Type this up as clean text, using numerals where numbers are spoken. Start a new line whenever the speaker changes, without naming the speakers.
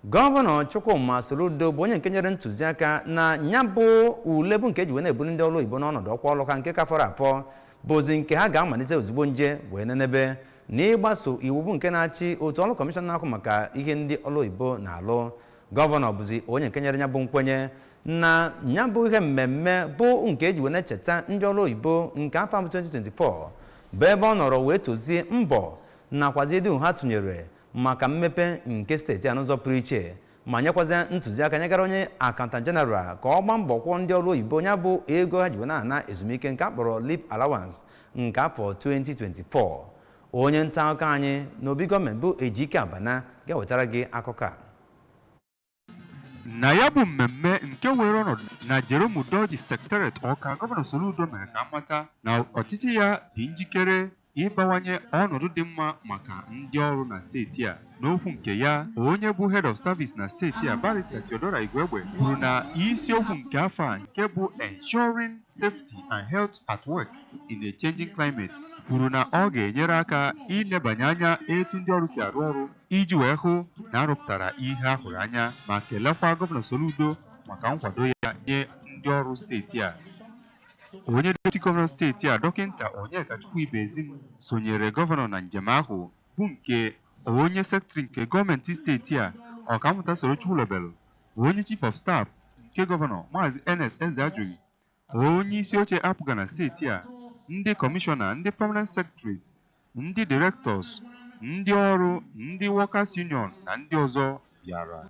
Gọvanọ Chukwuma Soludo bụ onye nke nyere ntụziaka na ya bụ ule bụ nke eji wee na-ebuli ndị ọrụ oyibo n'ọnọdụ ọkwa ọrụ ha nke ka fọrọ afọ, bụzi nke ha ga-amalite ozugbo nje wee nenebe n'ịgbaso iwu bụ nke na-achị otu ọrụ kọmishọn na-ahụ maka ihe ndị ọrụ oyibo na-alụ. Gọvanọ bụzi onye nke nyere ya bụ nkwenye na ya bụ ihe mmemme bụ nke eji wee na-echeta ndị ọrụ oyibo nke afọ ahụ 2024, bụ ebe ọ nọrọ wee tozie mbọ nakwazi edu ha tụnyere maka mmepe nke steeti a n'ụzọ pụrụ iche, ma nyekwazie ntụziaka nyegara onye accountant general ka ọ gbaa mbọ kwụọ ndị ọrụ oyibo ya bụ ego ha ji wee na-ana ezumike nke a kpọrọ leave allowance nke afọ 2024. Onye nta akụkọ anyị n'obi gọọmenti bụ Ejike Abana ga-ewetara gị akụkọ a.
Na ya bụ mmemme nke were ọnọdụ na Jerome Udoji Secretariat Ọka, Gọvanọ Soludo mere ka amata na ọchịchị ya dị njikere ịbawanye ọnọdụ dị mma maka ndị ọrụ na steeti a. N'okwu nke ya, onye bụ Head of Service na steeti a, Barrister Theodora Igwegbe, kwuru na isiokwu nke afọ a, nke bụ "Ensuring Safety and Health at Work in a Changing Climate", kwuru na ọ ga-enyere aka ilebanye anya etu ndị ọrụ si arụ ọrụ iji wee hụ na arụpụtara ihe a hụrụ anya, ma kelekwa Gọvanọ Soludo maka nkwado ya nye ndị ọrụ steeti a. Onye deputy gọvanọ steeti a, Dọkịnta Onyekachukwu Ibezim, sonyere gọvanọ na njem ahụ, bụ nke onye secretary nke gọọmenti steeti a, Ọkammụta Soro Chukwulobelu, onye chief of staff nke gọvanọ, Maazị Ernest Ezeajughi, onye isi oche APGA na steeti a, ndị kọmishọna, ndị permanent secretaries, ndị directors, ndị ọrụ, ndị workers union na ndị ọzọ bịara.